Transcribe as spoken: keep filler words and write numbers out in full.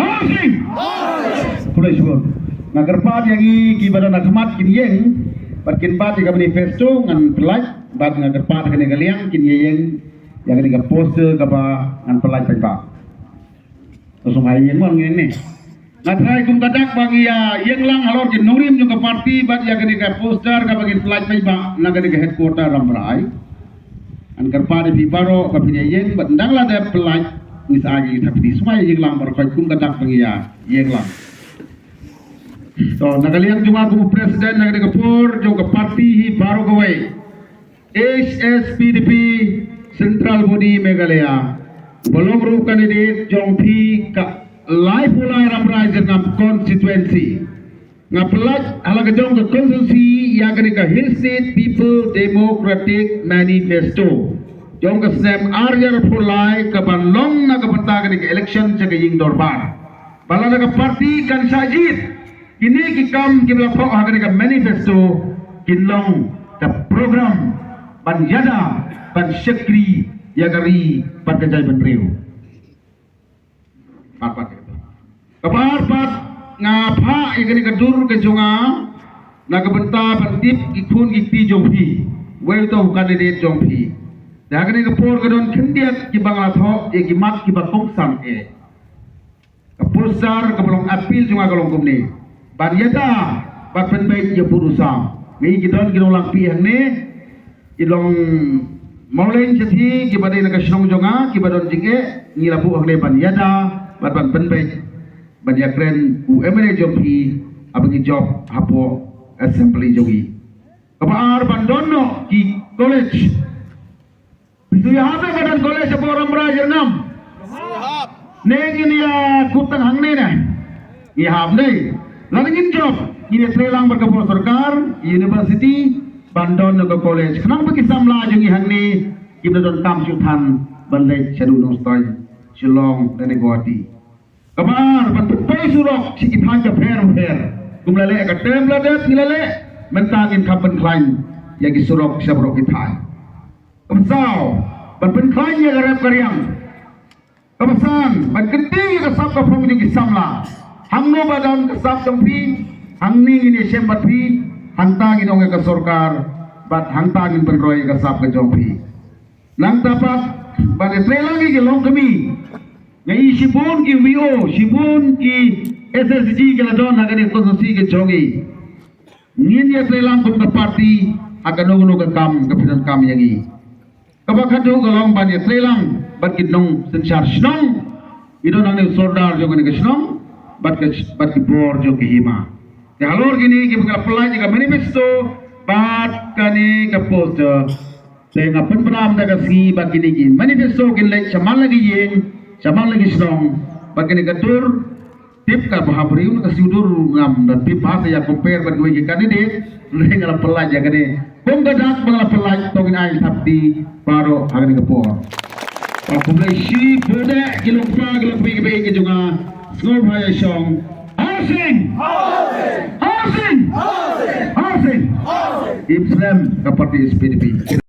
Housing! Pule shibun. Nga kyrpad ïa ngi kiba don ha khmat kin ïeng bad kin bat ïa ka manifesto, ngan pyllait, bad nga kyrpad ha kane ka liang kin ïeng ïa kane ka poster kaba ngan pyllait paidbah. To sngewbha ïeng mo ngi ne. Nga trai kum ka dak ba ngi ïa ïeng lang halor ki nongrim jong ka party bad ïa kane ka poster kaba ngin pyllait paidbah na kane ka headquarter Rambrai. Ngan kyrpad ïa phi baroh ba phin ïa ïeng bad ynda la dep pyllait ngi sa ai ki thap phi, sngewbha ïeng lang baroh khoit kum ka dak ba ngi ïa ïeng lang. To na ka liang jong nga kum u president na kane ka por jong ka party hi baroh kawei, H S P D P Central Body Meghalaya, uba long ruh u candidate jong phi ka laiphew lai Rambrai Jyrngam constituency. Nga pyllait ha la ka jong ka constituency ïa kane ka Hill State People Democratic Manifesto jong ka snem ar hajar arphew lai kaban long na ka bynta kane ka election sha ka ïing dorbar. Ba lada ka party kan shah jied, kine ki kam kiba la thoh ha kane ka manifesto kin long ka program ban ïada, ban shakri ïa ka ri bad ka jaitbynriew. Pat pat. Kaba ar pat, nga phah ïa kane ka dur ka jong nga na ka bynta ban tip ki khun ki kti jong phi, uwei uta u candidate jong phi. Te ha kane ka por ka don khyndiat kiba nga la thoh ïa ki mat kiba kongsan eh. Ka poster kaba long appeal jong nga ka long kumne: ban ïada bad pynbeit ïa u pud u sam. Ngi ki don ki nonglang pih hangne, ki long Mawleng Shathie kiba dei na ka shnong jong nga, kiba don jingeh, ngi la buh hangne ban ïada bad ban pynbeit, ban ïakren u M L A jong phi haba ngi jop hapoh assembly jong ngi. Kaba ar, ban don noh ki college. Phi shu ïahap eh ba don college hapoh Rambrai Jyrngam? Ne ngin ïa kut tang hangne ne? Ngi hap ne. Lada ngin jop, ngin ïa trei lang bad ka por sorkar, university, ban don noh ka college. Khnang ba ki samla jong ngi hangne kim da don kam shuh than ban leit shaduh Nongstoiñ, Shillong lane Guwahati. Kaba ar, ban pynpoi surok sha ki thaiñ bapher bapher. Kum la leh ka term la dep ngi la leh, mynta ngin kham pynkhlaiñ ïa ki surok sha baroh ki thaiñ. Kaba saw, ban pynkhlaiñ ïa ka rep ka riang. Kaba san, ban kyntiew ïa ka sap ka phong jong ki samla. Hangno ba don ka sap jong phi, hangne ngin ïashem bad phi, hangta ngin ong ïa ka sorkar, bad hangta ngin pynroi ïa ka sap ka jong phi. Nangta pat, ban ïatrei lang ïa ki longkmie. Nga i shibun ki V O, shibun ki S S G ki la don ha kane ka constituency ka jong ngi. Ngin ïatrei lang kum ka party ha kano kano ka kam ka pyndonkam ïa ngi. Kaba khatduh ka long ban ïatrei lang bad ki nongsynshar shnong. Ki don hangne u sordar jong kane ka shnong bad ka, bad ki bor jong ka hima. Te halor kine kiba nga la pyllait ïa ka manifesto bad kane ka poster, te nga pynbna da ka sngi ba kine ki manifesto kin leit shaman la ki ïing, shaman la ki shnong, ba kine ka dur, tip ka bha briew na ka shu dur, ngam da tip bha, te ïa compare bad kiwei ki candidate, ne nga la pyllait ïa kane. Kum ka dak ba nga la pyllait, to ngin ai thap kti baroh ha kane ka por. Khublei shibun eh ki long kpa ki long kmie kiba ïeit ki jong nga, sngewbha ïa shong. Housing! Housing! Housing! Housing! Im slem ka party S P D P.